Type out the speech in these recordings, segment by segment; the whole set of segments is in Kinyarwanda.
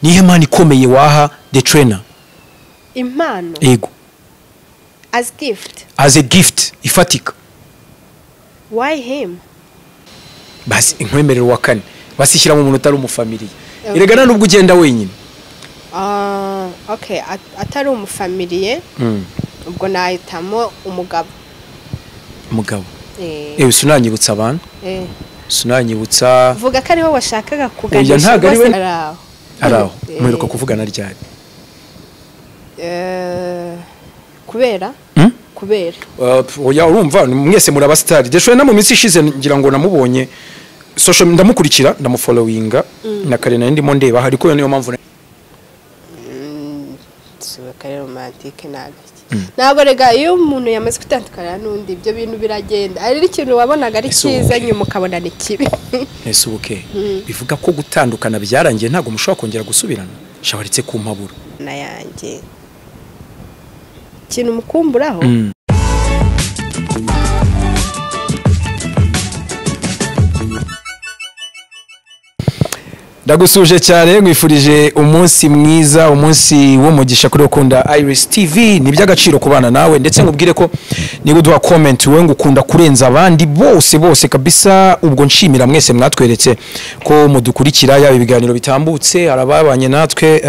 Nihe mpano ikomeye waha The Trainer? Impano? Yego. As gift? As a gift ifatika. Why him? Basi inkwemerero wa kane basishyira mu muntu utari umufamiliye. Erega nubwo ugenda wenyine. Okay, atari umufamiliye. Ubwo nahitamo umugabo. Umugabo. Sunanyibutsa abantu. Sunanyibutsa. Vuga ko ariho washakaga kuganisha. Ntabwo ari we. Araho. Muheruka kuvugana ryari? Kubera? Kubera. Oya urumva mwese muri abastari. Deshoye na mu minsi ishize ngira ngo namubonye social ndamukurikira ndamufollowinga na kare nari ndimo ndeba ariko niyo mpamvu kare romantique nagake. Ntabwo rega iyo umuntu yamaze gutandukana n'undi ibyo bintu biragenda. Ari ikintu wabonaga ari cyiza nyuma ukabona ni kibi. Ese ubuke bivuga ko gutandukana byarangiye ntabwo mushobora kongera gusubirana? Shabaritse ku mpaburo. Na yanjye. Ikintu mukumburaho? Ndagusuje cyane nkwifurije umunsi mwiza, umunsi w'umugisha kuri ukunda Iris TV. Ni by'agaciro kubana nawe ndetse nkubwire ko niba uduha comment wewe ngukunda kurenza abandi bose bose kabisa. Ubwo nshimira mwese mwatweretse ko mudukurikira yaba ibiganiro bitambutse, harababanye natwe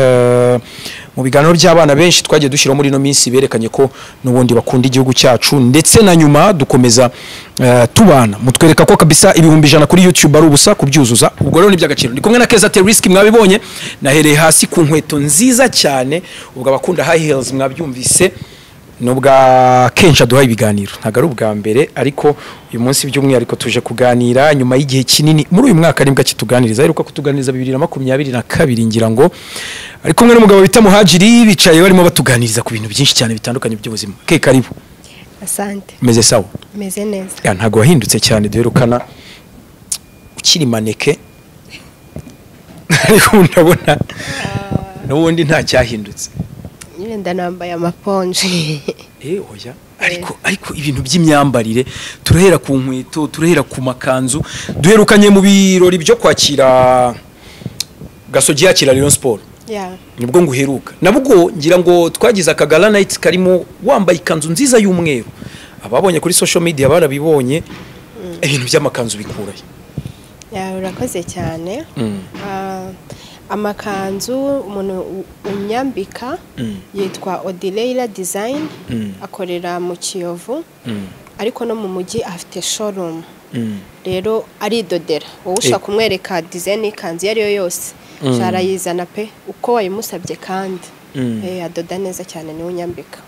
mu biganiro by'abana benshi twagiye dushyira muri no minsi berekanye ko nubundi bakunda igihugu cyacu ndetse na nyuma dukomeza tubana mutwereka ko kabisa 100,000 kuri YouTube ari ubusa kubyuzuza. Ubwo rero ni by'agaciro. Ndi kumwe na Keza Teriski mwabibonye, nahereye hasi ku nkweto nziza cyane. Ubwo abakunda high heels mwabyumvise nubwa kenshi aduha ibiganiro, ntago ari ubwa mbere ariko uyu munsi by'umwihariko tuje kuganira nyuma y'igihe kinini muri uyu mwaka nibwo kituganiriza. Aheruka kutuganiriza 2022 ngira ngo ari kumwe n'umugabo bita Muhajiri, bicaye barimo batuganiriza ku bintu byinshi cyane bitandukanye by'ubuzima. Ke karibu. Asante. Meze sawa? Meze neza. Ya ntago wahindutse cyane duherukana ukiri maneke ariko ndabona n'ubundi nta cyahindutse. Nyine ndanambaye amaponje. Oya ariko ibintu by'imyambarire turahera ku nkweto, turahera ku makanzu. Duherukanye mu birori byo kwakira Gasogi yakira Rayon Sport. Nibwo nguheruka. Nabwo ngira ngo twagize akagala night karimo wambaye ikanzu nziza y'umweru. Ababonye kuri social media barabibonye. Ibintu by'amakanzu bikuraye. Ya urakoze cyane. Amakanzu umuntu unyambika yitwa Odileila Design, akorera mu Kiyovu ariko no mu mujyi afite showroom. Rero aridodera, wowe ushaka kumwereka design ikanzu yari yo yose arayizana pe uko wayimusabye kandi adoda neza cyane niwe unyambika.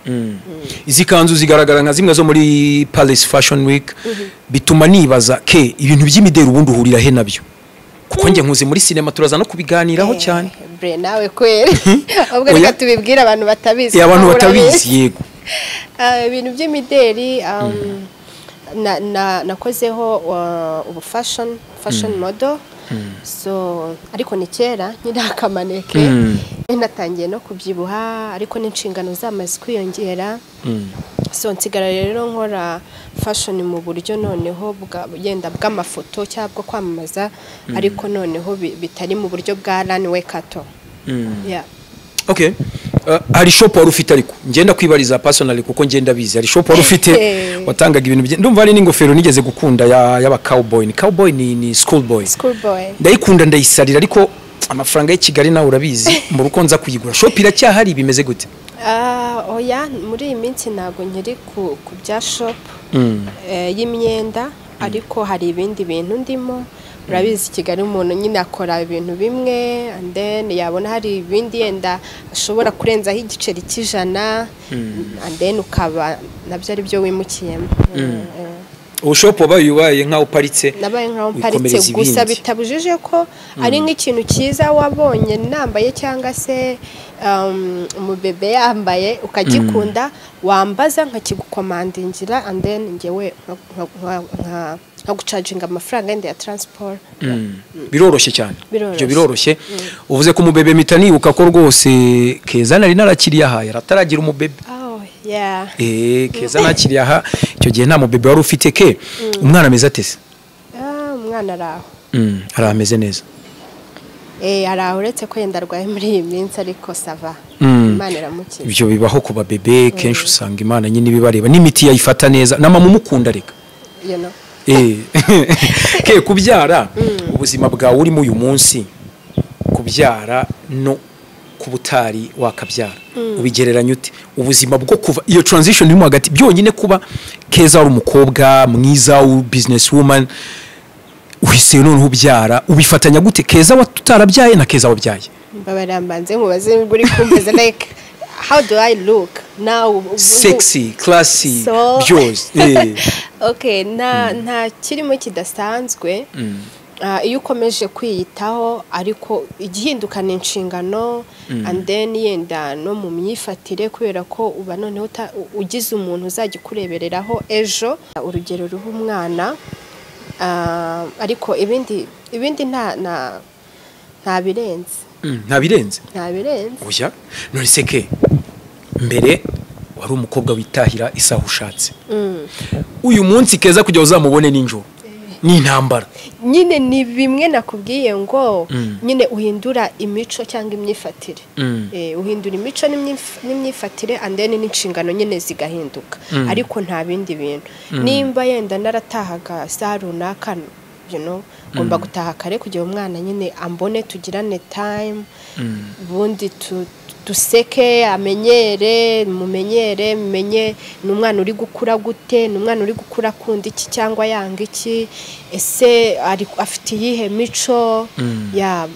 Izi kanzu zigaragara nka zimwe zo muri Palace Fashion Week, bituma nibaza ke ibintu by'imideri ubundi uhurira he nabyo? Kuko njye nkuze muri cinema turaza no kubiganiraho cyane. Bre nawe kweri. Ubwo reka tubibwira abantu batabizi. Abantu batabizi yego. Ibintu by'imideri nakozeho ubu fashion model. So ariko ni kera nyiri akamaneke natangiye no kubyibuha ariko n'inshingano zamaze kwiyongera. So nsigara rero nkora fashion mu buryo noneho bwenda bw'amafoto cyangwa bwo kwamamaza ariko noneho bitari mu buryo bwa runway kato. Yeah. Okay. Hari shop wari ufite ariko ngenda kwibariza personally kuko ngenda bizi. Hari shop wari ufite watangaga ibintu ndumva ari n'ingofero nigeze gukunda y'aba cowboy. Ni cowboy ni school boy. School boy. Ndayikunda ndayisarira ariko amafaranga y'i Kigali nawe urabizi mu ruko nza kuyigura. Shop iracyahari bimeze gute? Oya muri iyi minsi ntago nkiri ku bya shop y'imyenda ariko hari ibindi bintu ndimo. Urabizi Kigali umuntu nyine akora ibintu bimwe and then yabona hari ibindi yenda ashobora kurenzaho igiceri cy'ijana and then ukaba nabyo ari byo wimukiyemo. Ubu wabaye ubaye nkaho uparitse? Nabaye nkaho uparitse gusa bitabujije ko ari nk'ikintu cyiza wabonye nambaye cyangwa se umubebe yambaye ukagikunda wambaza nkakigukomandingira and then ngewe nka gucharginga amafaranga yende ya transport. Biroroshye cyane. Ibyo biroroshye. Uvuze ko umubebe mitanibuka ko rwose Keza nari narakiriye aha yarataragira umubebe. Yeah. Keza nakiriye aha icyo gihe nta mubebe wari ufite ke. Umwana ameze atese? Umwana araho. Arameze neza. Ari aho, uretse ko yenda arwaye muri iyi minsi, ariko ça va, Imana iramukiza. Ibyo bibaho ku babebe kenshi, usanga Imana nyine ibibareba n'imiti yayifata neza. Na mama umukunda reka. You know. Ke kubyara, ubuzima bwawe urimo uyu munsi, kubyara no kuba utari wakabyara, ubigereranya ute? Ubuzima bwo kuva iyo transition irimo hagati, byonyine kuba Keza wari umukobwa mwiza, business woman, uhise noneho ubyara, ubifatanya gute, Keza utarabyaye na Keza wabyaye? Mbabarira mbanze nkubaze, nibwo uri kumbaza, like, how do I look now? Sexy, classy. So Byose. Okay, nta kirimo kidasanzwe. Iyo ukomeje kwiyitaho, ariko igihinduka ni inshingano, and then yenda no mu myifatire, kubera ko uba noneho ugize umuntu uzajya ukurebereraho ejo, urugero ruha umwana. Ariko ibindi nta birenze. Nta birenze. Nta birenze. Oya, none se ke mbere wari umukobwa witahira isaha ushatse, uyu munsi Keza kugira uzamubone nijoro ni intambara. Nyine ni bimwe nakubwiye ngo nyine uhindura imico cyangwa imyifatire. Uhindura imico n'imyifatire, and then n'inshingano nyine zigahinduka, ariko nta bindi bintu. Nimba yenda naratahaga saa runaka, ngomba gutaha kare kugira umwana nyine ambone, tugirane time, ubundi duseke, amenyere, mumenyere, menye ni umwana uri gukura gute, ni umwana uri gukura akunda iki cyangwa yanga iki, ese ari afite iyihe mico ya,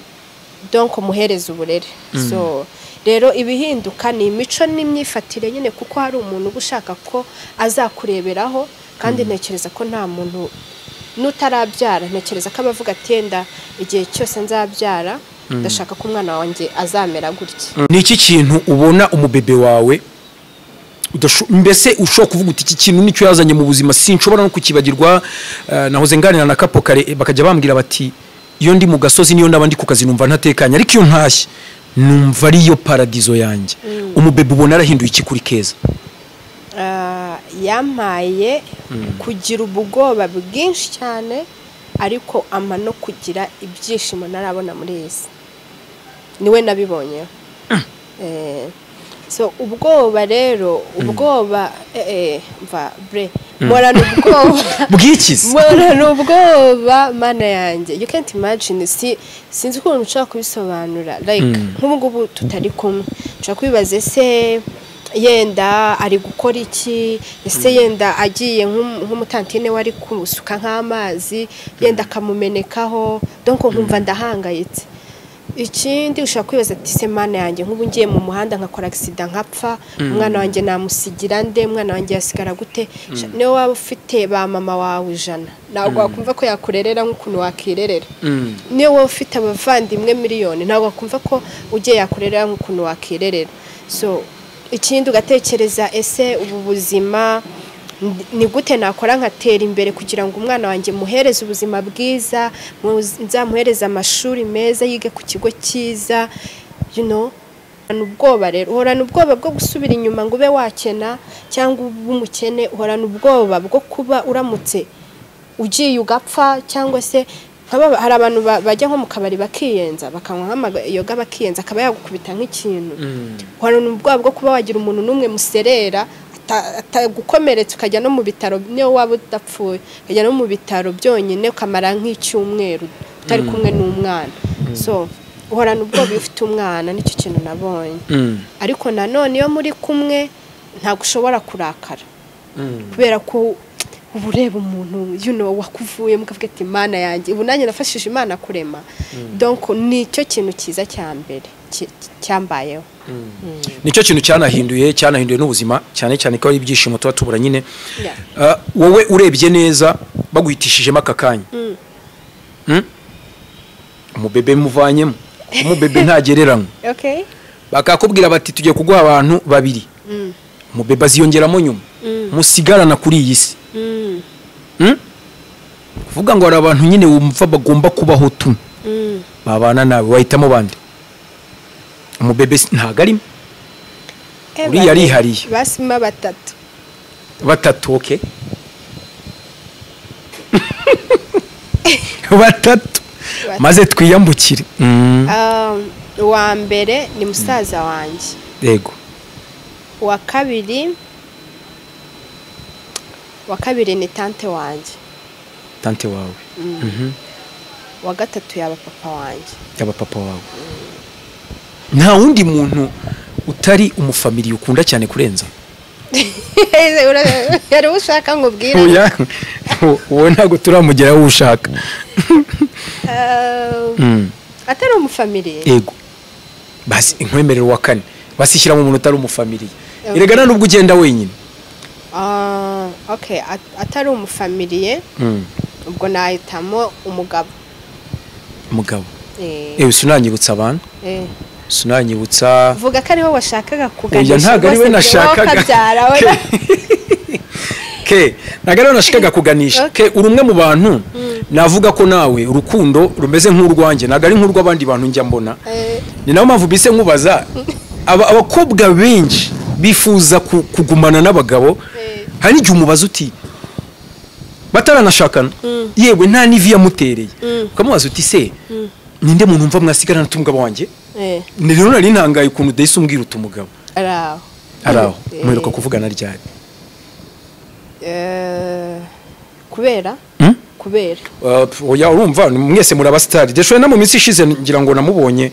donc muhereza uburere. So rero ibihinduka ni imico n'imyifatire nyine, kuko hari umuntu uba ushaka ko azakureberaho, kandi ntekereza ko nta muntu n'utarabyara, ntekereza ko abavuga ati yenda igihe cyose nzabyara ndashaka ko umwana wanjye azamera gutya. Ni iki kintu ubona umubebe wawe mbese ushobora kuvuga uti iki kintu nicyo yazanye mu buzima, sinshobora no kukibagirwa? Nahoze nganira na kapo kare, bakajya bambwira bati iyo ndi mu gasozi niyo ndaba ndi ku kazi numva ntatekanye, ariko iyo ntashye numva ariyo paradizo yanjye. Umubebe ubona yarahinduye iki kuri Keza? Yampaye kugira ubwoba bwinshi cyane, ariko ama no kugira ibyishimo ntarabona muri iyi si, niwe nabibonyeho. So ubwoba rero, ubwoba, mva bre, mporana ubwoba. Bwikize. Mporana ubwoba, Mana yanjye, you can't imagine. Sinzi ukuntu nshobora kubisobanura, like nk'ubu ngubu tutari kumwe nshobora kwibaza ese yenda ari gukora iki, ese yenda agiye nk'umutantine we ari kusuka nk'amazi, yenda akamumenekaho, donc nkumva ndahangayitse. Ikindi ushobora kwibaza ati se Mana yanjye, nk'ubu ngiye mu muhanda nkakora accident nkapfa, umwana wanjye namusigira nde? Umwana wanjye yasigara gute? Niyo waba ufite ba mama wawe 100, ntabwo wakumva ko yakurerera nk'ukuntu wakirerera. Niyo waba ufite abavandimwe miliyoni, ntabwo wakumva ko ugiye yakurerera nk'ukuntu wakirerera. So ikindi ugatekereza ese ubu buzima ni gute nakora nkatera imbere kugira ngo umwana wanjye muhereze ubuzima bwiza, nzamuhereze amashuri meza, yige ku kigo cyiza. Uhorana ubwoba rero, uhorana ubwoba bwo gusubira inyuma ngo ube wakena cyangwa ube umukene, uhorana ubwoba bwo kuba uramutse ugiye ugapfa, cyangwa se hari abantu bajya nko mu kabari bakiyenza, bakanywa nk'amayoga bakiyenza, akaba yagukubita nk'ikintu. Uhorana ubwoba bwo kuba wagira umuntu n'umwe muserera atagukomeretsa, ukajya no mu bitaro, niyo waba udapfuye ukajya no mu bitaro byonyine, ukamara nk'icyumweru utari kumwe n'umwana. So uhorana ubwoba iyo ufite umwana, nicyo kintu nabonye. Ariko nanone iyo muri kumwe ntabwo ushobora kurakara, kubera ko uba ureba umuntu wakuvuyemo, ukavuga ati Imana yanjye, ubu nanjye nafashije Imana kurema. Donc nicyo kintu cyiza cya mbere cyambayeho. Nicyo kintu cyanahinduye n'ubuzima, cyane cyane ko ari ibyishimo tuba tubura nyine. Wowe urebye neza, baguhitishijemo aka kanya, Umubebe muvanyemo, umubebe ntagereranywa, bakakubwira bati tugiye kuguha abantu babiri, umubebe aziyongeramo nyuma, musigarana kuri iyi si, Kuvuga ngo hari abantu nyine wumva bagomba kubaho tu, babana nawe, wahitamo bande? Umubebe ntago arimo. Uriya arihariye. Basima batatu. Batatu, okay, batatu. Maze twiyambukire. Uwa mbere ni musaza wanjye. Yego. Uwa kabiri ni tante wanjye. Tante wawe. Uwa gatatu yaba papa wanjye. Yaba papa wawe. Nta wundi muntu utari umufamiliya ukunda cyane kurenza? Yari ushaka ngo ubwire. Oya, wowe ntabwo turamugeraho ushaka. Atari umufamiliya. Yego. Basi inkwemerero wa kane. Basishyira mu muntu utari umufamiliya. Erega nta nubwo ugenda wenyine. Okay, atari umufamiliye. Ubwo nahitamo umugabo. Umugabo. Sinanyibutsa abantu. Sinanyibutsa. Vuga ko ariho washakaga kuganisha. Oya, ntabwo ari we nashakaga. Ke, ntabwo ariwe nashakaga kuganisha. Ke, uri umwe mu bantu navuga ko nawe urukundo rumeze nk'urwanjye, ntabwo ari nk'urw'abandi bantu njya mbona. Ni nayo mpamvu bise nkubaza abakobwa benshi bifuza kugumana n'abagabo. Hari n'igihe umubaza uti bataranashakana, yewe nta n'ivi yamutereye, ukamubaza uti se ninde muntu mva mwasigarana n'umugabo wanjye? Ni rero nari ntangaye ukuntu udahise umbwira uti umugabo araho. Araho. Muheruka kuvugana ryari? Kubera oya, urumva mwese muri abasitari. Deshoye na mu minsi ishize ngira ngo namubonye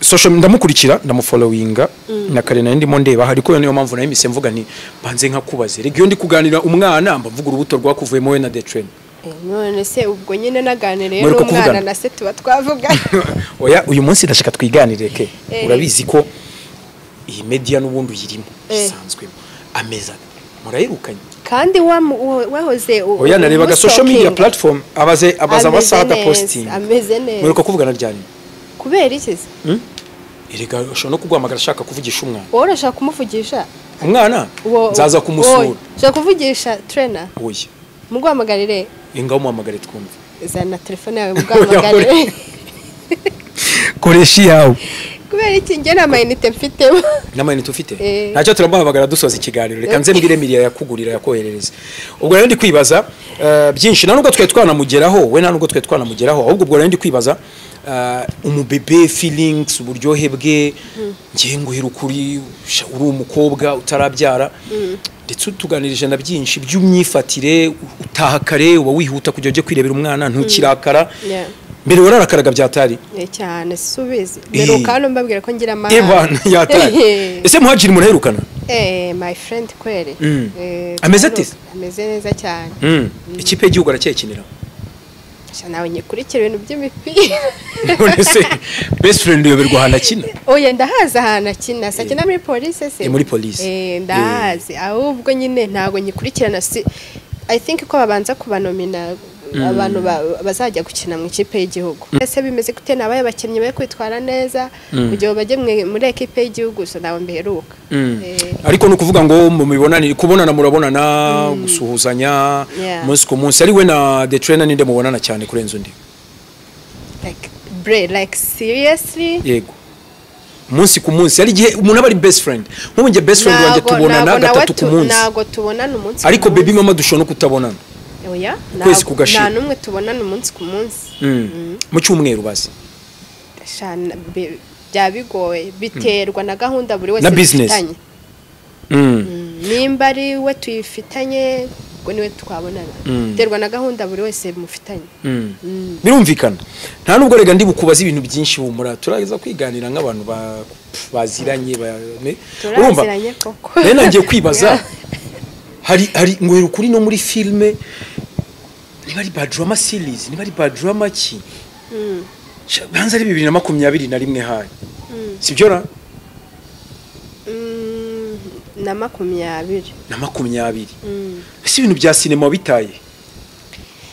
social, ndamukurikira, ndamufollowinga na kare nari ndimo ndeba, ariko niyo mpamvu nayo mise mvuga nti banze nkakubaze. Rega iyo ndi kuganira umwana mba mvuga urubuto rwakuvuyemo we na The Train. None se ubwo nyine naganiriye n'umwana na se tuba twavuga. Oya, uyu munsi ndashaka twiganire ke. Urabizi ko iyi media n'ubundi uyirimo isanzwemo. Ameza murayirukanye. Kandi wahoze oya, narebaga social media platform abaze abaza amasaha da posting. Ameze neza. Muruka kuvugana ryari? Kubera iki se? Erega ushobora no kuguhamagara ashaka kuvugisha umwana. Wowe urashaka kumuvugisha? Umwana? Nzaza kumusura. Ushaka kuvugisha trainer? Oya. Muguhamagarire. Ingaho muhamagare twumve. Zana telefone yawe muguhamagarire. Koresha iyawe. Kubera iki njye nta mayinite mfitemo. Nta mayinite ufite? Ntacyo turamuhamagara dusoza ikiganiro. Reka nze mbwire Emilia yakugurira yakoherereza. Ubwo rero ndi kwibaza byinshi, nta nubwo twe twanamugeraho, we nta nubwo twe twanamugeraho, ahubwo ubwo rero ndi kwibaza umubebe feelings, uburyohe bwe, ngiye nguhera ukuri uri umukobwa utarabyara, ndetse utuganirije na byinshi by'umyifatire, utaha kare uba wihuta kujya ujye kwirebera umwana, ntukirakara. Mbere wararakaraga byatari cyane, subizi mbere ukano mbabwira ko ngira amahane. Ebana yatari. Ese Muhajiri muraherukana? My friend kwere. Ameze ate? Ameze neza cyane. Ikipe y'igihugu aracyakinira? Nawe nyikurikira ibintu by'imipira. None se best friend uyoberwa ahantu akina? Oya, ndahazi ahantu akina. Se akina muri police se? Muri police. Ndahazi. Ahubwo nyine ntago nyikurikirana, si I think ko babanza kubanomina abantu bazajya gukina mu ikipe y'igihugu. Ese bimeze gute nabaye abakinnyi bari kwitwara neza kugira bajye muri ekipe y'igihugu? So nawe mbeheruka. Ariko no kuvuga ngo mu mibonanire, kubonana murabonana, gusuhuzanya umunsi ku munsi, ari we na The Trainer ninde mubonana cyane kurenza undi? Like bre, like seriously? Yego. Umunsi ku munsi, ari gihe umuntu aba ari best friend. Nk'ubu nge best friend wanjye tubonana gatatu ku munsi. Ntago tubonana umunsi. Ariko baby mama dushobora no kutabonana. Oya, nta numwe tubonana umunsi ku munsi. Mu cyumweru basi. Bya bigoye biterwa na gahunda buri wese afitanye. Nimba ari we tuyifitanye ubwo niwe twabonana. Biterwa na gahunda buri wese mufitanye. Birumvikana. Nta nubwo rega ndi bukubaza ibintu byinshi humura, turaza kwiganira nk'abantu baziranye. Urumva? Koko. Rero nangiye kwibaza hari ngo ukuri no muri filme niba ari bad drama series, niba ari bad drama ki? Banza ari 2021 hayi. Sibyo ra? Na 20. Na 20. Ese ibintu bya cinema bitaye?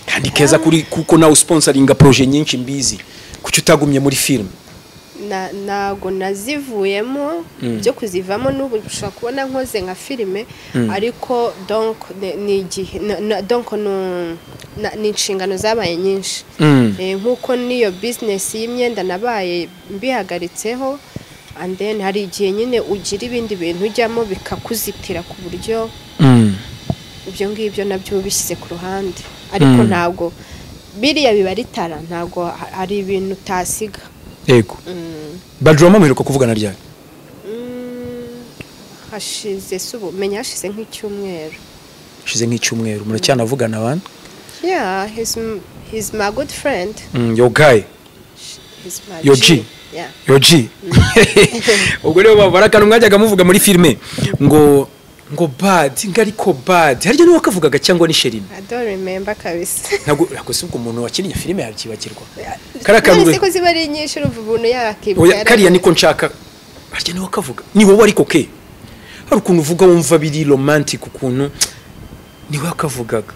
Kandi keza kuri kuko nawe sponsoringa projet nyinshi mbizi. Kuki utagumye muri film? Nago nazivuyemo, byo kuzivamo n'ubu ushobora kubona nkoze nka filime, ariko donc ni igihe donc ni inshingano zabaye nyinshi. Nkuko niyo business y'imyenda nabaye mbihagaritseho, and then hari igihe nyine ugira ibindi bintu ujyamo bikakuzitira ku buryo ibyo ngibyo nabyo bishyize ku ruhande. Ariko ntabwo Biriya biba ari tara, ntabwo hari ibintu utasiga. Yego. Badrama muheruka kuvugana ryari? Hashize subu menya hashize nk'icyumweru. Hashize nk'icyumweru muracyanavugana abantu? Yeah, he's my good friend. Your guy. He's my Your G. Yeah. Your G. Ubwo rero barakana mwajyaga muvuga muri filme ngo bad ngariko bad. Harya niwe wakavugaga cyangwa ni Sherina? I don't remember kabisa. Ntabwo si ubwo umuntu wakinnye filme yabyibagirwa. Karakanwe. None se ko ziba ari nyinshi uruva ubuntu yakibuka. Kariya niko nshaka. Harya niwe wakavuga. Ni wowe ariko ke. Hari ukuntu uvuga wumva biri romantic ukuntu niwe wakavugaga.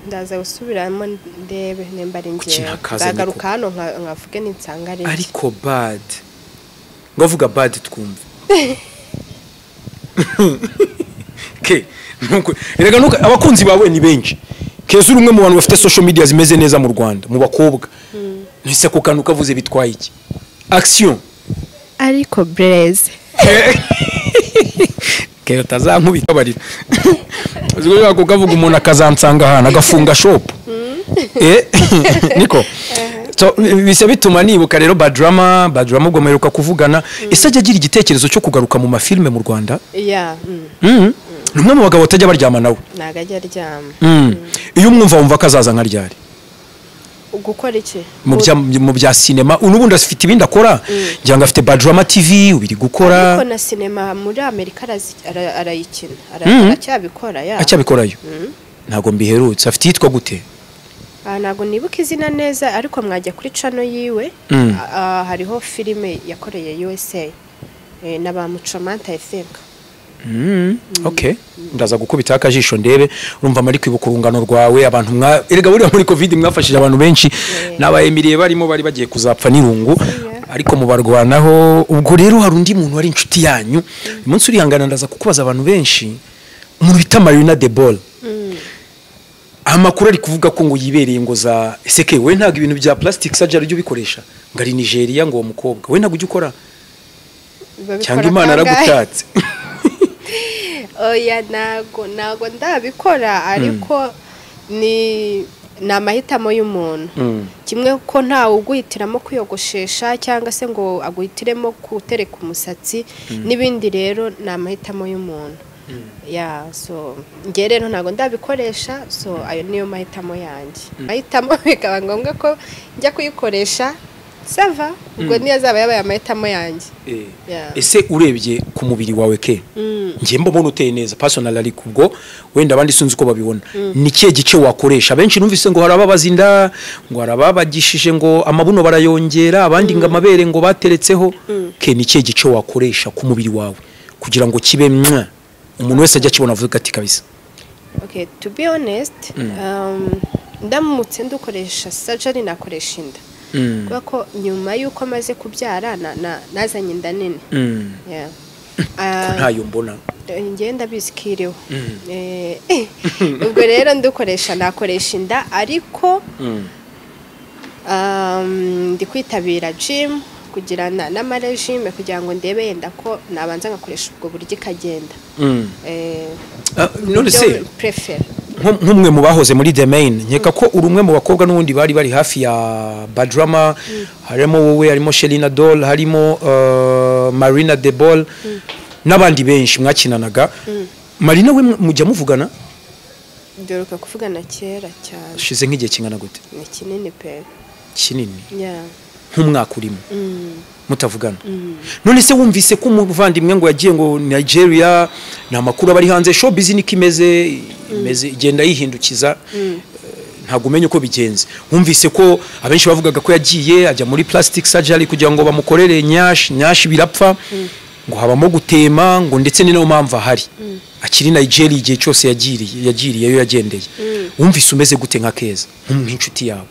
Ndaza gusubiramo ndebe nemba ari ngewe. Ndagaruka hano nkavuge ninsanga ari. Ariko bad. Ngavuga bad twumve. Ke nuko erega nuko abakunzi bawe ni benshi. Keza uri umwe mu bantu bafite social media zimeze neza mu Rwanda mu bakobwa. Nise ko kantu kavuze bitwaye iki? Action. Ariko Blaise. Ke utazankubita barira. Uziko ko kavuga umuntu akazansanga hana agafunga shop. Niko. So bise bituma nibuka rero Badrama ubwo muheruka kuvugana. Ese ajya agira igitekerezo cyo kugaruka mu mafilme mu Rwanda? Yeah. Ni umwe mu bagabo batajya baryama nawe. Ntago ajya aryama. Iyo umwumva wumva kazaza nka ryari? Gukora iki? Mu bya cinema unubundi afite ibindi akora, ngira ngo afite Badrama TV ubiri gukora. Ariko na cinema muri Amerika arayikina. Aracyabikora ya. Acyabikorayo. Ntago mbiherutse. Afite yitwa gute? Ntago nibuka izina neza ariko mwajya kuri channel yiwe hariho filime yakoreye USA n'aba Mucomanta I think. Okay. Ndaza gukubita akajisho ndebe. Urumva mari kwibuka urungano rwawe abantu mwa erega buriya muri COVID mwafashije abantu benshi n'aba Emiliye barimo bari bagiye kuzapfa n'irungu ariko mubarwanaho. Ubwo rero hari undi muntu wari inshuti yanyu umunsi urihangana ndaza kukubaza abantu benshi, umuntu bita Marina de Ball. Amakuru ari kuvuga ko ngo yibereye ngo za SK we ntago ibintu bya plastic surgery ujye ubikoresha ngo ari Nigeria ngo uwo mukobwa we ntago ujye ukora cyangwa Imana aragutatse. Oya ntago ndabikora ariko ni amahitamo y'umuntu. Kimwe ko ntawe uguhitiramo kwiyogoshesha cyangwa se ngo aguhitiremo gutereka umusatsi n'ibindi, rero ni amahitamo y'umuntu. Yeah, so nge rero ntago ndabikoresha, so ayo niyo mahitamo yanjye. Mahitamo bikaba ngombwa ko njya kuyikoresha sava ubwo niyo azaba yabaye amahitamo yanjye. Ese urebye ku mubiri wawe ke ngiye mbona uteye neza personal ariko ubwo wenda abandi sinzi uko babibona, ni kiye gice wakoresha? Benshi numvise ngo harababaza inda, ngo harababagishije ngo amabuno barayongera, abandi ngo amabere ngo bateretseho. Ke ni kiye gice wakoresha ku mubiri wawe kugira ngo kibe mwa umuntu wese ajya akibona avuga ati kabisa? Okay, to be honest, ndamutse ndukoresha surgery nakoresha inda. Kubera ko nyuma yuko maze kubyara nazanye inda nini. Yeah. Ntayo mbona. Ngenda bizikiriwe. Ubwo rero ndukoresha nakoresha inda ariko ndi kwitabira gym kugira n'ama regime kugira ngo ndebe yenda ko nabanza ngakoresha ubwo buryo ikagenda. None se prefer nk'umwe mu bahoze muri The Main, nkeka ko uri umwe mu bakobwa n'ubundi bari bari hafi ya Badrama, harimo wowe, harimo Shelina Doll, harimo Marina de Ball n'abandi benshi mwakinanaga. Marina we mujya muvugana? Duheruka kuvugana kera cyane. Shize nk'igihe kingana gute? Ni kinini pe. Kinini? Yeah. Nk'umwaka urimo mutavugana. None se wumvise ko umuvandimwe ngo yagiye ngo Nigeria, na makuru abari hanze showbiz niko imeze igenda yihindukiza, ntago umenye uko bigenze. Wumvise ko abenshi bavugaga ko yagiye ajya muri plastic surgery kugira ngo bamukorere nyash birapfa, ngo habamo gutema, ngo ndetse ni nayo mpamvu ahari akiri Nigeria igihe cyose yagiriye yo yagendeye. Wumvise umeze gute nka Keza nk'inshuti yawe?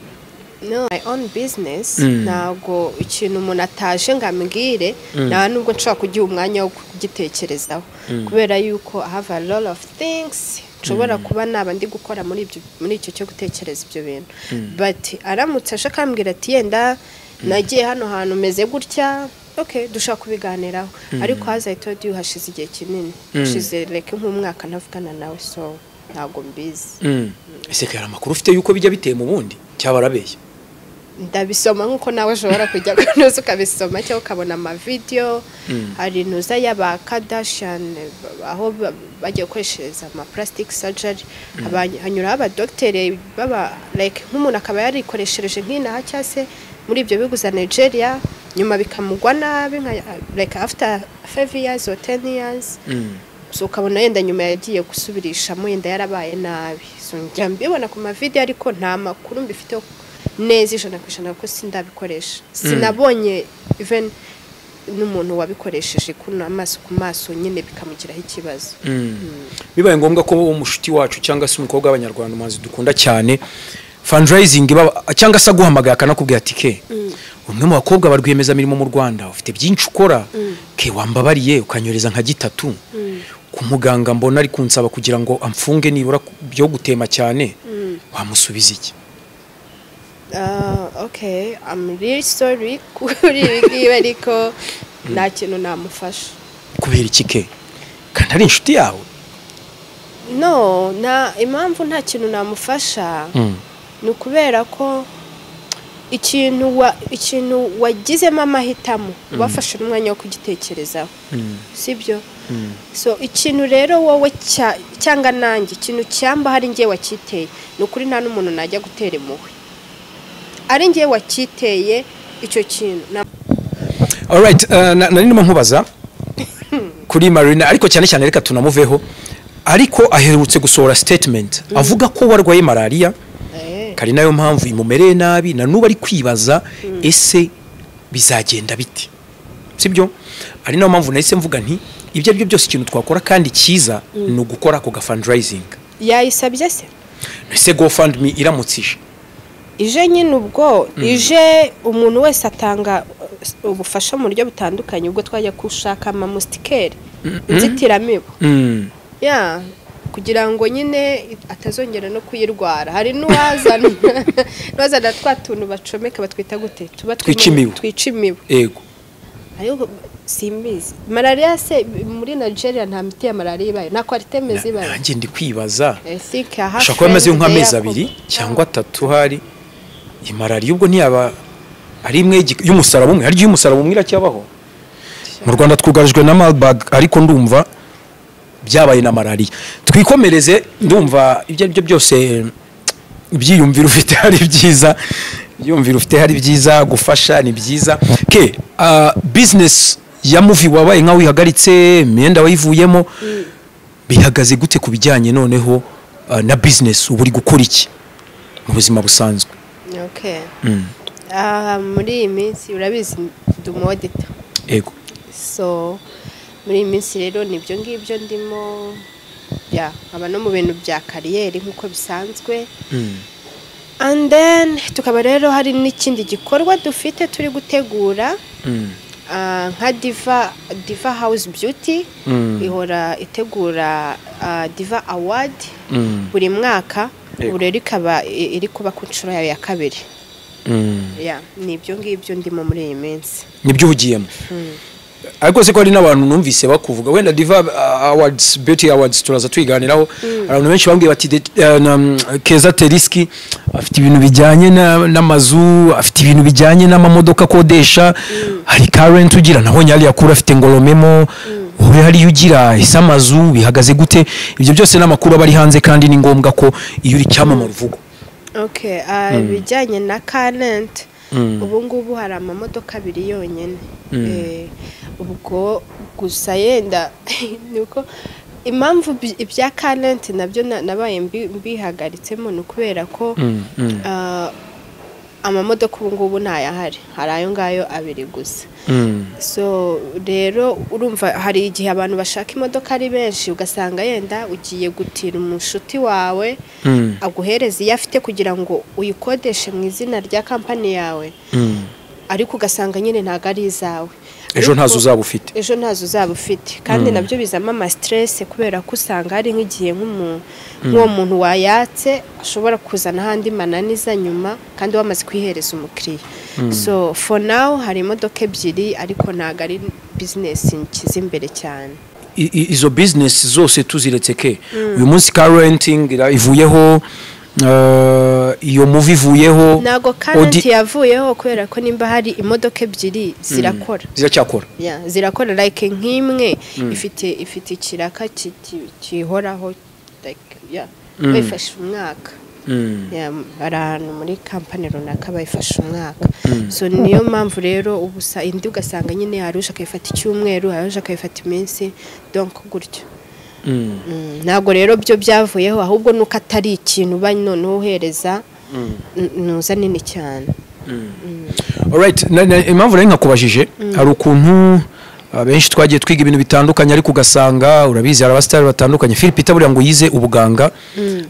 No, my own business. Ntago ikintu umuntu ataje ngambwire nta nubwo nshobora kugiha umwanya wo kugitekerezaho, kubera yuko I have a lot of things nshobora kuba naba ndi gukora muri icyo cyo gutekereza ibyo bintu. But aramutse aje akambwira ati yenda nagiye hano hantu meze gutya, okay, dushaka kubiganiraho. Ariko as I told you hashize igihe kinini, hashize like nk'umwaka ntavugana nawe, so ntago mbizi. Ese kera amakuru ufite yuko bijya biteye mu bundi? Cyabarabeshya? Ndabisoma nk'uko nawe ushobora kujya kunoza ukabisoma cyangwa ukabona amavideyo. Hari intuza y'aba Kardashian aho bagiye gukoreshereza ama plastic surgery, hanyuraho abadogiteri baba like nk'umuntu akaba yarikoreshereje nk'inaha cyangwa se muri ibyo bihugu za Nigeria, nyuma bikamugwa nabi nka like after 5 years or 10 years. So ukabona yenda nyuma yagiye gusubirishamo, yenda yarabaye nabi. So njya mbibona ku mavideo, ariko nta makuru mbifiteho neza 100% kuko sindabikoresha, sinabonye even n'umuntu wabikoresheje kuno amaso ku maso nyine bikamugiraho ikibazo. Bibaye ngombwa ko umushuti wacu cyangwa se umukobwa w'Abanyarwanda, umuhanzi dukunda cyane, fundraising cyangwa se aguhamagaye akanakubwira ati: "Ke, umwe mu bakobwa ba rwiyemezamirimo mu Rwanda, ufite byinshi ukora, ke wambabariye ukanyoreza nka gitatu ku muganga, mbona ari kunsaba kugira ngo amfunge nibura byo gutema cyane," wamusubiza iki? Okay, I'm really sorry kuri ibi ngibi, ariko nta kintu namufasha. Kubera iki ke, kandi ari inshuti yawe? No, na impamvu nta kintu namufasha ni ukubera ko ikintu wagizemo amahitamo wafashe n'umwanya wo kugitekerezaho, sibyo? So ikintu rero wowe cyangwa nanjye, ikintu cyamba hari ngewe wacyiteye, ni ukuri nta n'umuntu najya gutera impuhwe ari ngewe wacyiteye icyo kintu. Alright, nari ndimo nkubaza kuri Marina, ariko cyane cyane reka tunamuveho. Ariko aherutse gusohora statement avuga ko warwaye malaria, kari nayo mpamvu imumereye nabi na nubu ari kwibaza ese bizagenda bite, sibyo? Ari nayo mpamvu nahise mvuga nti ibyo ari byo byose, ikintu twakora kandi cyiza ni ugukora ako ga fundraising. Yayisabye se? Ese GoFundMe iramutse ije? Ije nyine, ubwo ije umuntu wese atanga ubufasha mu buryo butandukanye. Ubwo twajya gushaka amamoustiquaire, inzitiramibu, ya kugira ngo nyine atazongera no kuyirwara. Hari n'uwazana twa tuntu bacomeka, batwita gute, tuba Twica imibu. Twica imibu. Ego. Ariko simbizi, malariya se muri Nigeria nta miti ya malariya ibayo, nta Coartem ibayo? Nanjye ndi kwibaza. I think I have Ashobora kuba amaze friends nk'amezi there. 2 cyangwa 3. Hari iyi malariya, ubwo ntiyaba ari imwe y'umusaraba umwe? Harya iy'umusaraba umwe iracyabaho mu Rwanda? Twugarijwe na Marburg, ariko ndumva byabaye na malariya. Twikomereze. Ndumva ibyo ari byo byose ibyiyumviro ufite hari byiza, ibyiyumviro ufite hari byiza, gufasha ni byiza. Ke, business ya movie wabaye nkaho wihagaritse, imyenda wayivuyemo, bihagaze gute ku bijyanye noneho na business? Ubu uri gukora iki mu buzima busanzwe? Okay. Muri iyi minsi urabizi ndi umu auditor. Ego. So muri iyi minsi rero nibyo ngibyo ndimo, ya nkaba no mu bintu bya career nk'uko bisanzwe. And then tukaba rero hari n'ikindi gikorwa dufite turi gutegura, nka Diva House Beauty ihora itegura Diva Award buri mwaka. Ubu rero ikaba iri kuba ku nshuro yayo ya kabiri. Ya, ni ibyo ngibyo ndimo muri iyi minsi. Nibyo uhugiyemo. Ariko se ko hari n'abantu numvise bakuvuga, wenda Diva Awards, Beauty Awards turaza tuyiganiraho, hari abantu benshi bambwiye bati Keza Teriski afite ibintu bijyanye n'amazu, afite ibintu bijyanye n'amamodoka akodesha, hari current ugira, nabonye hariya kuri afite ngoromemo, wowe hariya ugira ese amazu, bihagaze gute? Ibyo byose n'amakuru aba ari hanze, kandi ni ngombwa ko iyo uri icyamamare uvugwa. Okay, ibijyanye na car rent, ubu ngubu hari amamodoka abiri yonyine. Ubwo gusa yenda ni uko impamvu ibya car rent nabyo nabaye mbihagaritsemo ni ukubera ko amamodoka ubu ngubu ntayahari, hari ayo ngayo abiri gusa. So rero urumva hari igihe abantu bashaka imodoka ari benshi, ugasanga yenda ugiye gutira umushuti wawe aguhereza iyo afite kugira ngo uyikodeshe mu izina rya kampani yawe, ariko ugasanga nyine ntabwo ari izawe. Ejo ntazo uzaba ufite. Ejo ntazo uzaba ufite, kandi nabyo bizamo ama stress, kubera ko usanga hari nk'igihe nk'uwo muntu wayatse ashobora kuzana ahandi mananiza nyuma kandi wamaze kwihereza umukiriya. So for now hari imodoka ebyiri, ariko ntabwo ari business nshyize imbere cyane. Izo business zose tuziretse, ke uyu munsi car renting ivuyeho, Iyo movie ivuyeho? Ntago current yavuyeho, kubera ko nimba hari imodoka ebyiri zirakora. Ziracyakora? Yeah, zirakora. Like nk'imwe ifite ikiraka kihoraho, like, yeah, bayifashe umwaka. Yeah, hari ahantu muri kampani runaka bayifashe umwaka. So niyo mpamvu rero ubusa indi ugasanga nyine hari uje akayifata icyumweru, hari uje akayifata iminsi, donc gutyo. Ntabwo rero byo byavuyeho, ahubwo nuko atari ikintu uba noneho uhereza nuza nini cyane. Alright, impamvu rero nkakubajije, hari ukuntu benshi twagiye twiga ibintu bitandukanye, ariko ugasanga urabizi hari abasitari batandukanye. Philip Peter buriya ngo yize ubuganga,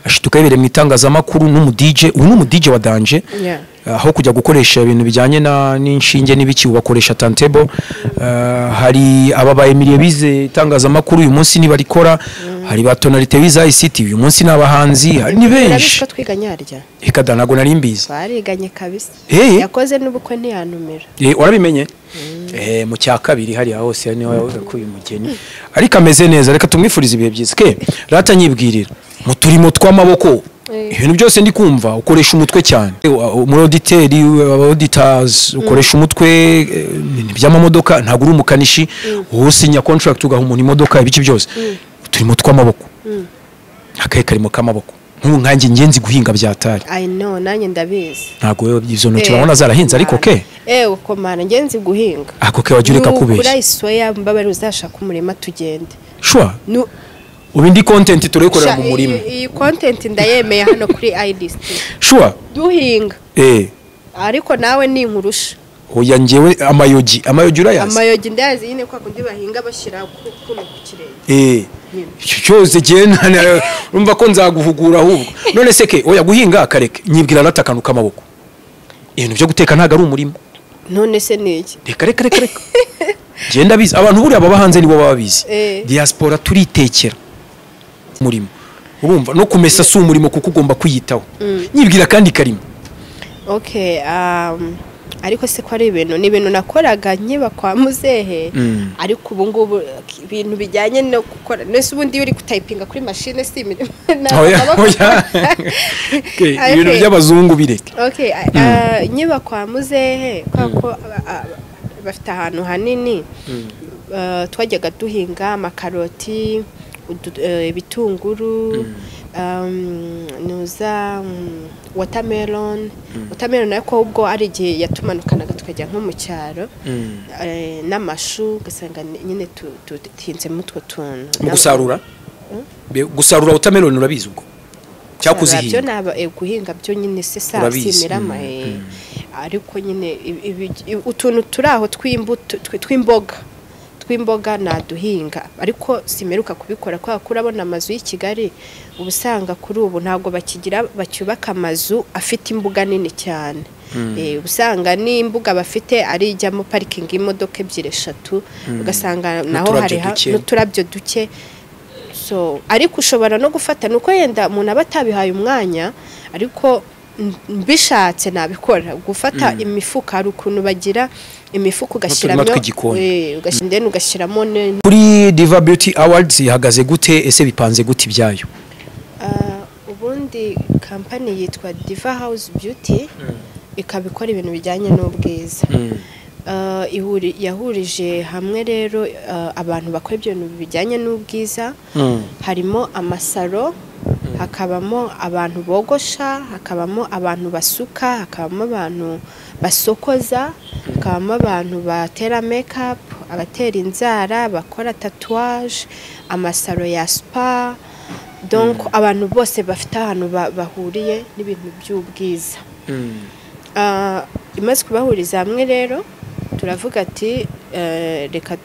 ashituka yibereye mu itangazamakuru n'umu DJ, ubu ni umu DJ wa danger. Aho kujya gukoresha ibintu bijyanye na n'inshinge n'ibiki, ubakoresha turntable. Hari aba ba Emilie bize itangazamakuru, uyu munsi nibarikora. Hari ba Tonalite bize ICT, uyu munsi ni abahanzi. Hari ni Urabizi benshi. ko twiganye harya? Reka da, ntabwo nari mbizi. Twariganye kabisa. Eh. Yakoze n'ubukwe ntiyantumira. Warabimenye mu cya kabiri hariya hose niho yakuye umugeni, ariko ameze neza, reka tumwifurize ibihe byiza. Ke rata nyibwirira mu turimo tw'amaboko, ibintu byose ndi kumva ukoresha umutwe cyane. Muri auditeur, auditors, ukoresha umutwe, by'amamodoka ntabwo uri umukanishi, wowe usinya contract ugaha umuntu imodoka, ibiki byose. Uturimo tw'amaboko, akahe karimo k'amaboko? Nk'ubu nkanjye ngenzi guhinga byatari. I know, nanjye ndabizi. Ntabwo wewe izo ntoki urabona zarahinze, ariko ke uko mana ngenzi guhinga. Ako ke wajya ureka Nukura kubeshya. isoya, mbabare, uzashaka umurima tugende. Sure. Ubu indi content turayikorera Sha, mu murima. Iyi content ndayemeye hano kuri iList. Sure. Duhinga. Ariko nawe ni inkurusha. Oya, njyewe amayogi, amayogi urayazi? Amayogi ndayazi nyine, kwa kundi bahinga bashyira kuno ku kirenge. Nyine. Icyo cyose genda urumva ko nzaguhugura ahubwo. None se ke, oya, guhinga kareke, nyibwira rata akantu k'amaboko. Ibintu byo guteka ntabwo ari umurimo. None se ni iki? Reka reka reka reka, genda bizi abantu buriya baba hanze nibo baba bizi. Diaspora turitekera umurimo, urumva no kumesa si umurimo kuko ugomba kwiyitaho. Nyibwira kandi karimo. Okay, ariko se ko ari ibintu, ni ibintu nakoraga nkiba kwa muzehe. Ariko ubu ngubu ibintu bijyanye no gukora nese, ubundi iyo uri gutayipinga kuri mashine si imirimo? Oya, oya. Okay, ibintu by'abazungu bireke. Okay, nkiba kwa muzehe, kubera ko bafite ahantu hanini, twajyaga duhinga amakaroti, ibitunguru, nuza watermelon. Watermelon ariko ubwo ari igihe yatumanukanaga tukajya nko mu cyaro, n'amashu, ugasanga nyine duhinzemo utwo tuntu. Mu gusarura, gusarura watermelon urabizi ubwo cyangwa Gusarura byo kuzihinga? Naba guhinga byo nyine se sa Urabizi. simirama, ariko nyine utuntu turi aho tw'imbuto, tw'imboga naduhinga, ariko simeruka kubikora kubera ko urabona amazu y'i Kigali uba usanga kuri ubu ntabwo bakigira, bacyubaka amazu afite imbuga nini cyane. Uba usanga n'imbuga bafite ari ijyamo parikingi y'imodoka ebyiri, eshatu, ugasanga naho N'uturabyo hari duke. n'uturabyo duke. So ariko ushobora no gufata, nuko yenda umuntu aba atabihaye umwanya, ariko mbishatse nabikora, gufata imifuka, hari ukuntu bagira imifuka ugashyiramo tw'igikoni. Then ugashyiramo Kuri Diva Beauty Awards ihagaze gute? Ese bipanze gute ibyayo? Ah, ubundi kampani yitwa Diva House Beauty, ikaba ikora ibintu bijyanye n'ubwiza. Yahurije hamwe rero abantu bakora ibyo bintu bijyanye n'ubwiza, harimo amasaro, hakabamo abantu bogosha, hakabamo abantu basuka, hakabamo abantu basokoza, hakabamo abantu batera makeup, abatera inzara, bakora tatouage, amasaro ya spa, donc abantu bose bafite ahantu bahuriye n'ibintu by'ubwiza. Imaze kubahuriza hamwe rero turavuga ati reka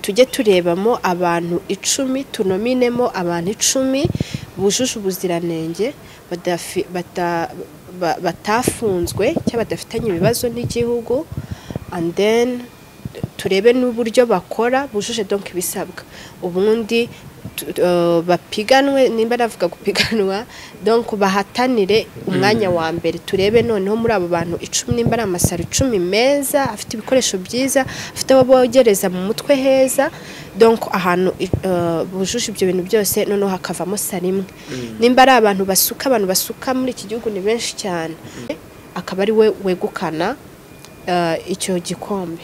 tujye turebamo abantu 10, tunominemo abantu 10 bujuje ubuziranenge, batafunzwe cyangwa badafitanye ibibazo n'igihugu, and then turebe n'uburyo bakora, bujuje donc ibisabwa, ubundi bapiganwe, nimba navuga gupiganwa, donc bahatanire umwanya wa mbere. Turebe noneho muri abo bantu 10, nimba ari amasaro 10 meza afite ibikoresho byiza, afite abo bogereza mu mutwe heza. Donc ahantu bujuje ibyo bintu byose, noneho hakavamo salon imwe. Nimba ari abantu basuka, abantu basuka muri iki gihugu ni benshi cyane, akaba ari we wegukana icyo gikombe.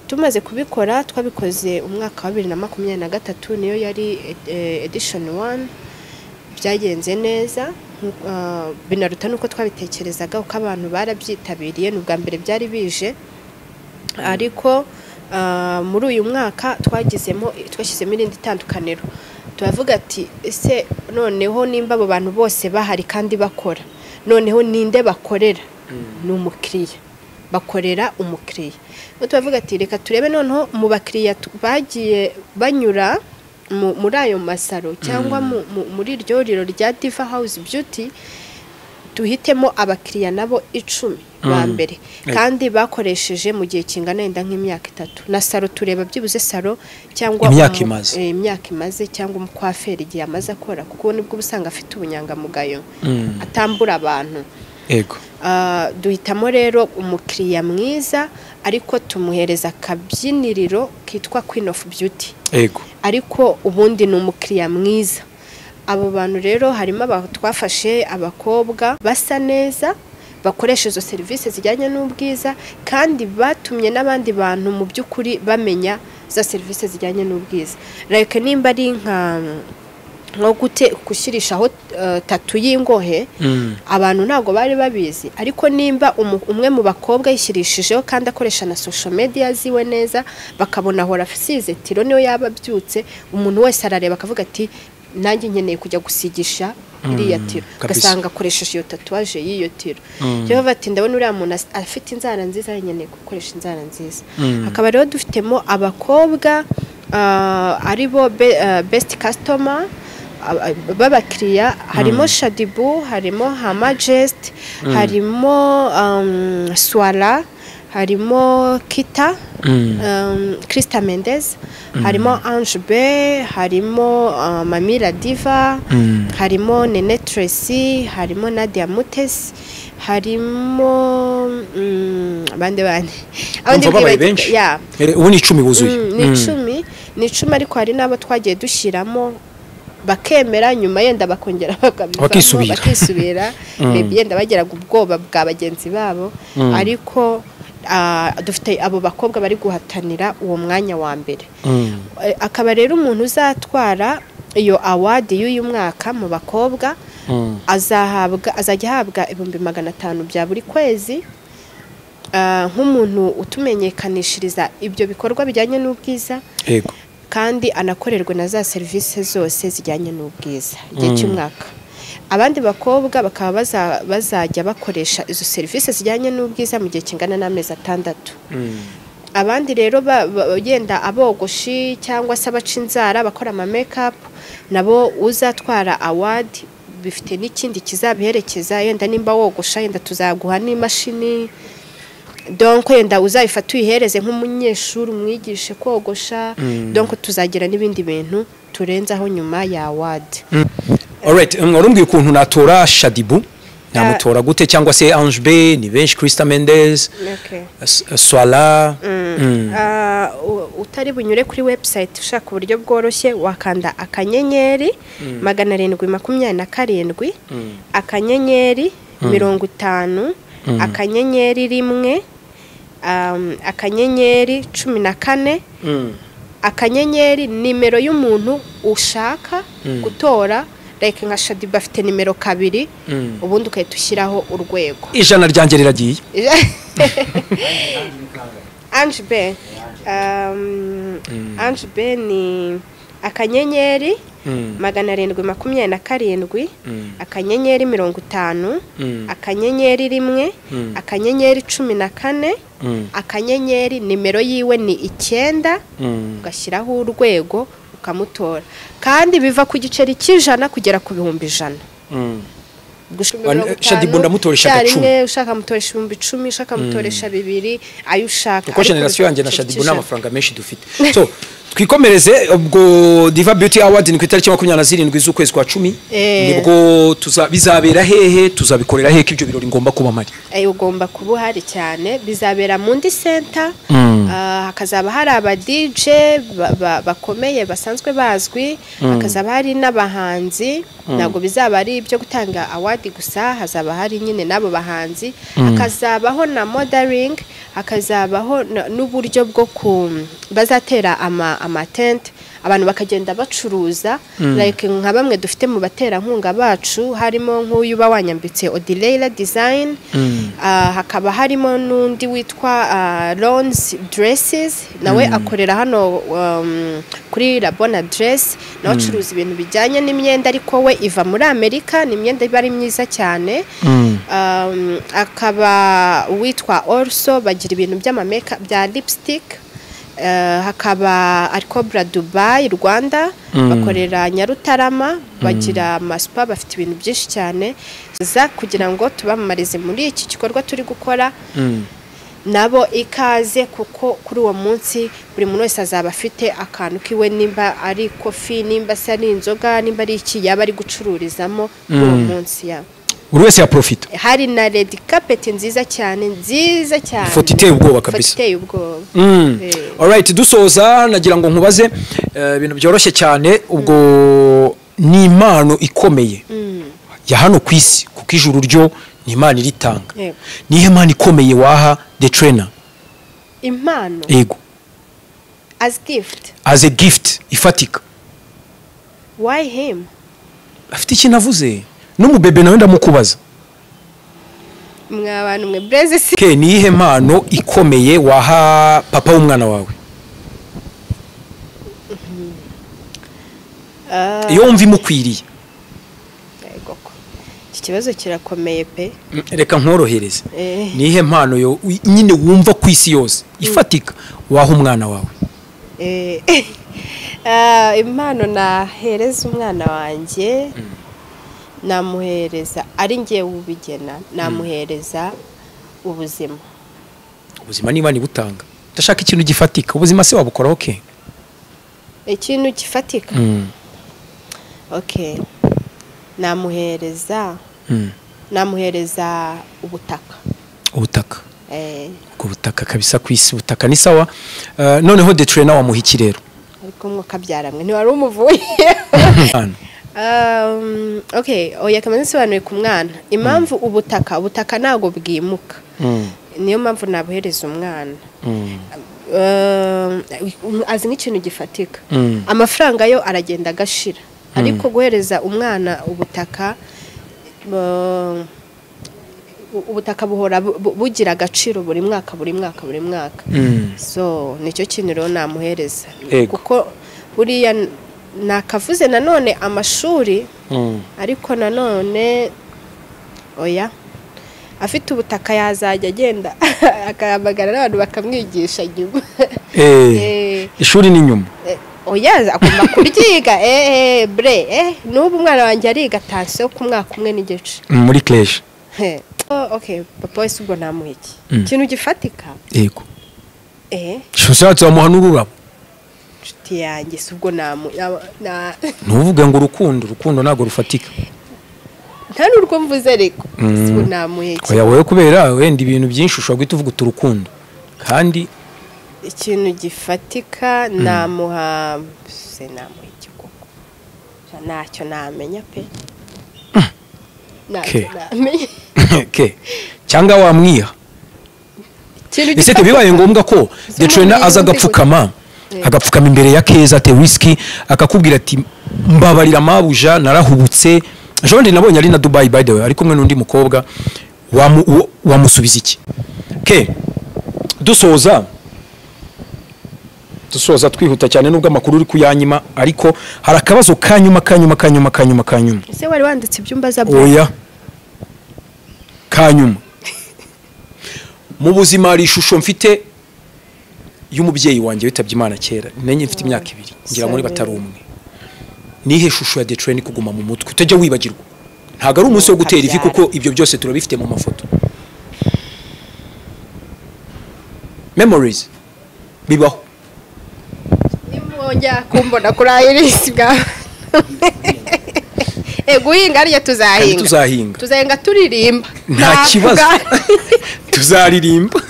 Tumaze kubikora, twabikoze umwaka wa 2023, niyo yari edition 1. Byagenze neza, binaruta nuko twabitekerezaga, uko abantu barabyitabiriye. Ni ubwa mbere byari bije, ariko muri uyu mwaka twagizemo, twashyizemo irindi tandukaniro. Turavuga ati: "Ese noneho nimba abo bantu bose bahari kandi bakora, noneho ninde bakorera?" Ni umukiriya, bakorera umukiriya. Noneho turavuga ati: "Reka turebe noneho mu bakiriya bagiye banyura muri ayo masaro cyangwa muri iryo riro rya Diva House Beauty, duhitemo abakiriya nabo 10 ba mbere kandi bakoresheje mu gihe kingana yenda nk'imyaka 3 na salon." Tureba byibuze salon cyangwa Imyaka imaze. Imyaka imaze cyangwa umukwaferi igihe amaze akora, kuko nibwo uba usanga afite ubunyangamugayo, atambura abantu. Duhitamo rero umukiriya mwiza, ariko tumuhereza akabyiniriro kitwa Queen of Beauty, ariko ubundi ni umukiriya mwiza. Abo bantu rero harimo twafashe abakobwa basa neza, bakoresha izo serivisi zijyanye n'ubwiza, kandi batumye n'abandi bantu mu by'ukuri bamenya za serivisi zijyanye n'ubwiza, like nimba ari nko gute gushyirishaho tattoo y'ingohe, abantu ntabwo bari babizi, ariko nimba umwe mu bakobwa yishyirishijeho kandi akoresha na social media ziwe neza, bakabona ahora asize tiro, niyo yaba abyutse, umuntu wese arareba akavuga ati: "Nanjye nkeneye kujya gusigisha iriya tiro." Ugasanga akoresheje iyo tatouage y'iyo tiro, cyangwa bati: "Ndabona uriya muntu afite inzara nziza, nkeneye gukoresha inzara nziza." Hakaba rero dufitemo abakobwa aribo best customer b'abakiriya. Harimo Shaddyboo, harimo Hamajest, harimo Swara, harimo Kita, Krista Mendez, harimo Ange B, harimo Mamira Diva, harimo Nene Tracy, harimo Nadia Mutesi, harimo abandi bandi. Umva babaye benshi. Yeah. Ubu ni 10 buzuye. Ni 10, ni 10, ariko hari n'abo twagiye dushyiramo bakemera, nyuma yenda bakongera bakabivamo. Bakisubira. Bakisubira. Maybe yenda bageraga ubwoba bwa bagenzi babo, ariko dufite abo bakobwa bari guhatanira uwo mwanya wa mbere. Akaba rero umuntu uzatwara iyo award y'uyu mwaka mu bakobwa azahabwa, azajya ahabwa 500,000 bya buri kwezi, nk'umuntu utumenyekanishiriza ibyo bikorwa bijyanye n'ubwiza, kandi anakorerwe na za serivisi zose zijyanye n'ubwiza igihe cy'umwaka. Abandi bakobwa bakaba bazajya bakoresha izo serivisi zijyanye n'ubwiza mu gihe kingana n'amezi 6. Abandi rero yenda abogoshi cyangwa se abaca inzara, bakora ama makeup, nabo uzatwara award bifite n'ikindi kizabiherekeza. Yenda nimba wogosha, yenda tuzaguha n'imashini, donc yenda uzayifata uyihereze nk'umunyeshuri, umwigishe kogosha. Donc tuzagira n'ibindi bintu turenzaho nyuma ya award. Alright, warumbwiye ukuntu natora Shaddyboo. Namutora gute? Cyangwa se Ange B? Ni benshi, Krista Mendez, Swala. Utari bunyure kuri website, ushaka uburyo bworoshye, wakanda *727 *50 *1 *14 * nimero y'umuntu ushaka gutora, like nka Shaddyboo afite nimero 2, ubundi ugahita ushyiraho urwego. 100 ryanjye riragiye. Ange B, Ange B ni *727 *50 *1 *14 *, nimero yiwe ni 9, ugashyiraho urwego ukamutora. Kandi biva ku giceri cy'100 kugera ku 100,000. Shaddyboo ndamutoresha agacumi. Icyarimwe, ushaka mutoresha 10,000, ushaka mutoresha 2, ayo ushaka. Kuko Ariko generation yanjye na biva ku Shaddyboo giceri n'amafaranga menshi dufite, so Twikomereze ubwo Diva Beauty Award ni ku itariki 27 z'ukwezi kwa 10. Nibwo bizabera hehe, tuzabikorera hehe, ibyo birori ngomba kuba mari? Ugomba kuba uhari cyane. Bizabera mu Ndi Center. Hakazaba hari aba DJ bakomeye basanzwe bazwi, hakazaba hari n'abahanzi. Ntabwo bizaba ari ibyo gutanga award gusa, hazaba hari nyine n'abo bahanzi, hakazabaho na modeling, hakazabaho n'uburyo bwo bazatera amatente, abantu bakagenda bacuruza, like nka bamwe dufite mu baterankunga bacu, harimo nk'uyu uba wanyambitse Odileila Design, hakaba harimo n'undi witwa Lons Dresses, nawe akorera hano kuri Labona Dress, nawe acuruza ibintu bijyanye n'imyenda, ariko we iva muri Amerika, ni imyenda iba ari myiza cyane. Akaba witwa Also, bagira ibintu by'amameka bya lipstick. Hakaba Arcobra Dubai Rwanda, bakorera Nyarutarama, bagira amaspa, bafite ibintu byinshi cyane za kugira ngo tubamamarize muri iki gikorwa turi gukora. Nabo ikaze, kuko kuri uwo munsi buri muntu wese azaba afite akantu kiwe, nimba ari kofi, nimba se ari inzoga, nimba ari iki yaba ari gucururizamo kuri uwo munsi ya buri wese ya profit. Hari na red carpet nziza cyane, nziza cyane, ifoto iteye ubwoba kabisa, iteye ubwoba. Alright, dusoza nagira ngo nkubaze ibintu byoroshye cyane. Ubwo ni impano ikomeye ya hano ku isi, kuko ijuru ryo ni imana iritanga. Nihe impano ikomeye waha The Trainer? Impano yego, as gift, as a gift ifatika. Why him? Afite ikintu avuze n'umubebe nawe ndamukubaza. Mwa bantu mwe breze si ke, nihe mpano ikomeye waha papa w'umwana wawe? Iyo wumva imukwiriye. Yego, iki kibazo kirakomeye pe. Reka nkorohereze. Nihe mpano yo nyine wumva ku isi yose ifatika waha umwana wawe? Impano nahereza umwana wanjye, namuhereza ari ngiye ubigena, namuhereza ubuzima. Ubuzima niba ni butanga, ndashaka ikintu gifatika. Ubuzima se wabukora? Okay, ikintu gifatika. Okay, namuhereza namuhereza ubutaka. Ubutaka. Ubwo butaka kabisa ku isi, ubutaka ni sawa. Noneho The Trainer wamuha iki rero? Ariko mwuka byaramwe ntiwari umuvuye. Okay, oya kamaze nsobanuye ku mwana impamvu ubutaka ntago bwimuka, niyo mpamvu nabuhereza umwana. Azi nk'ikintu gifatika. Amafaranga yo aragenda agashira, ariko guhereza umwana ubutaka, ubutaka buhora bugira agaciro buri mwaka, buri mwaka, buri mwaka. So nicyo kintu rero namuhereza, kuko buriya nakavuze nanone amashuri, ariko nanone oya, afite ubutaka yazajya agenda akahamagara n'abantu bakamwigisha nyuma. Ishuri ni nyuma. Oya, agomba kuryiga. Bre, n'ubu umwana wanjye ariga tansiyo ku mwaka 1.5 muri crèche. Okay, papa wese ubwo namuha iki? Ikintu gifatika. Yego. Ushatse wamuha n'ururabo. Inshuti yanjye si ubwo namu ntuvuge ngo urukundo ntabwo rufatika. Nta n'urwo mvuze, ariko si ubwo namuha iki? Oya, wowe kubera wenda ibintu byinshi ushobora guhita uvuga urukundo, kandi ikintu gifatika namuha, se namuha iki koko? Ntacyo namenya pe. Ntacyo namenya. Cyangwa wamwiha. Ese bibaye ngombwa ko The Trainer aza agapfukama, agapfukama imbere ya Keza te whisky, akakubwira ati mbabarira mabuja narahubutse, ejo ndi nabonye ari na Dubai by the way, ari kumwe n'undi mukobwa, wamusubiza iki? Ke dusoza twihuta cyane nubwo amakuru uri kuyanyima, ariko hari akabazo kanyuma kanyuma kanyuma kanyuma kanyuma. Ese wari wanditse ibyumba za oya kanyuma. Mu buzima hari ishusho mfite y'umubyeyi wanjye witabye Imana kera, nenye mfite imyaka 2 ngira muri batari umwe. Nihe shusho ya The Trainer kuguma mu mutwe utajya wibagirwa? Ntago ari umunsi wo gutera ivi, kuko ibyo byose turabifite mu mafoto. Memories bibaho. Nimwongera kumbona kuri Iris bwa guhinga ariyo tuzahinga. Tuzahinga. Tuzahinga turirimba. Nta kibazo. Tuzaririmba.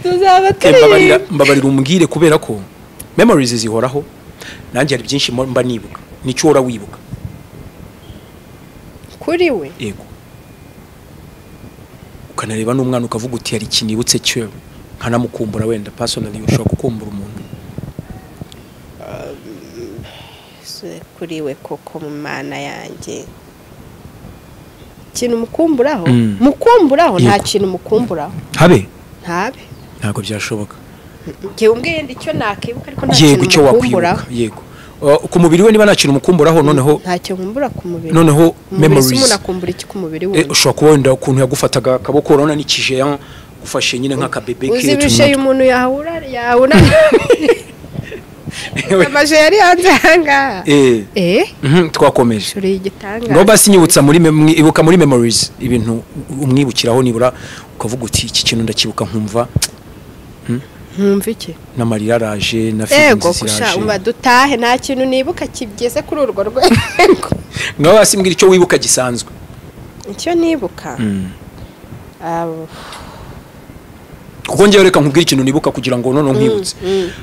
Tuzaba turirimba. Mbabarira umbwire kubera ko memories zihoraho. Nanjye hari byinshi mba nibuka. Nicyo ora wibuka. Kuri we? Yego. Ukanareba n'umwana ukavuga uti hari kinibutse cyo nkanamukumbura wenda personally ushobora gukumbura umuntu. Kuri we koko mu mana yanjye. Kintu mukumburaho? Mukumburaho nta kintu mukumburaho. Habe? Ntabe. Ntago byashoboka. Ngiye umbwiye icyo nakibuka ariko nta kintu mukumburaho. Yego. Ku mubiri we niba nta kintu mukumburaho noneho ntacyo nkumbura ku mubiri. Noneho memories. Umuntu akumbura iki ku mubiri we? Ushobora kuba wenda ukuntu yagufataga akaboko urabona nikije ya gufashe nyine nk'akabebe ke. Uzibishe umuntu yahura yahura. Amaje yari hanze hanga. Twakomeje. Shuri igitanga. Ngo basi nyibutsa muri ibuka muri memories ibintu umwibukiraho nibura ukavuga uti iki kintu ndakibuka nkumva. Nkumva iki? N'amarira araje na feelings ziraje. Umva dutahe nta kintu nibuka kigeze kuri urwo rwego. Ngo basi mbwira icyo wibuka gisanzwe. Icyo nibuka. Kuko ngiye reka nkubwira ikintu nibuka kugira ngo none nkwibutse.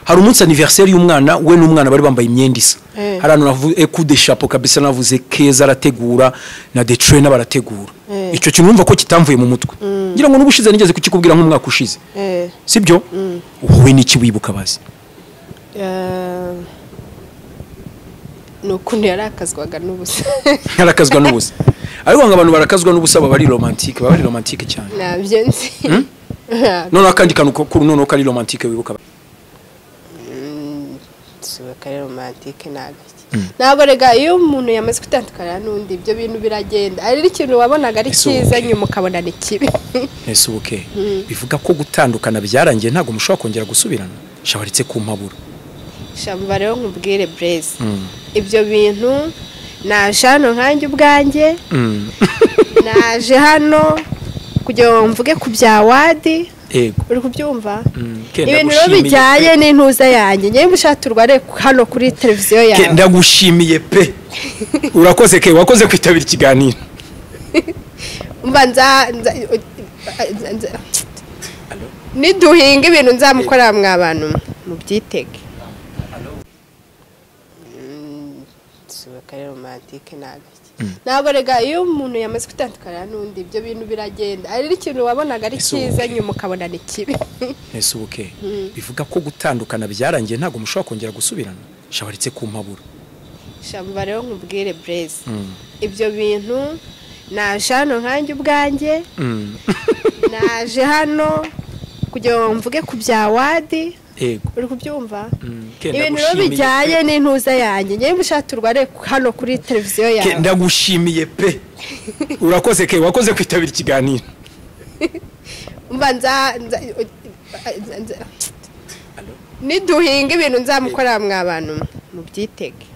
Hari umunsi anniversaire y'umwana we n'umwana bari bambaye imyenda isa. Hari ahantu navuze coup de chapeau kabisa navuze keza arategura na the trainer barategura. Icyo kintu numva ko kitamvuye mu mutwe. Ngira ngo n'ubushize nigeze kukikubwira nk'umwaka ushize. Sibyo? Wowe niki wibuka bazi? Nukuntu yarakazwaga n'ubusa. Yarakazwa n'ubusa. Ariko ngo abantu barakazwa n'ubusa baba ari romantique, baba ari romantique cyane. Nabyo nzi. None akandi kantu kuri none kari romantique wibuka. Suba kari romantique nagaki. Ntabwo rega iyo umuntu yamaze gutandukana n'undi ibyo bintu biragenda. Ari ikintu wabonaga ari cyiza nyuma ukabona ni kibi. Ese ubuke bivuga ko gutandukana byarangiye ntago mushobora kongera gusubirana. Shabaritse ku mpaburo. Shamba rero nkubwire Blaise. Ibyo bintu naje hano nkanjye ubwanjye. Naje hano kugira ngo mvuge ku bya wadi. Yego. Uri kubyumva? Ibintu rero bijyanye n'intuza yanjye. Ngiye mushaturwa hano kuri televiziyo yawe. Ndagushimiye pe. Urakoze ke wakoze kwitabira ikiganiro. Umva nza niduhinga ibintu nzamukorera mwa bantu mubyitege. Kari romantique nagaki. Ntabwo rega iyo umuntu yamaze gutandukana n'undi ibyo bintu biragenda. Ari ikintu wabonaga ari cyiza nyuma ukabona ni kibi. Ese ubuke bivuga ko gutandukana byarangiye ntago mushobora kongera gusubirana. Shabaritse ku mpaburo. Shamba rero nkubwire Blaise. Ibyo bintu naje hano nkanjye ubwanjye. Naje hano kugira ngo mvuge ku bya wadi. Yego. Uri kubyumva? Ibintu rero bijyanye n'intuza yanjye. Ngiye mushaturwa hano kuri televiziyo yawe. Ndagushimiye pe. Urakoze ke wakoze kwitabira ikiganiro. Umva nza niduhinga ibintu nzamukorera mwa bantu mubyitege.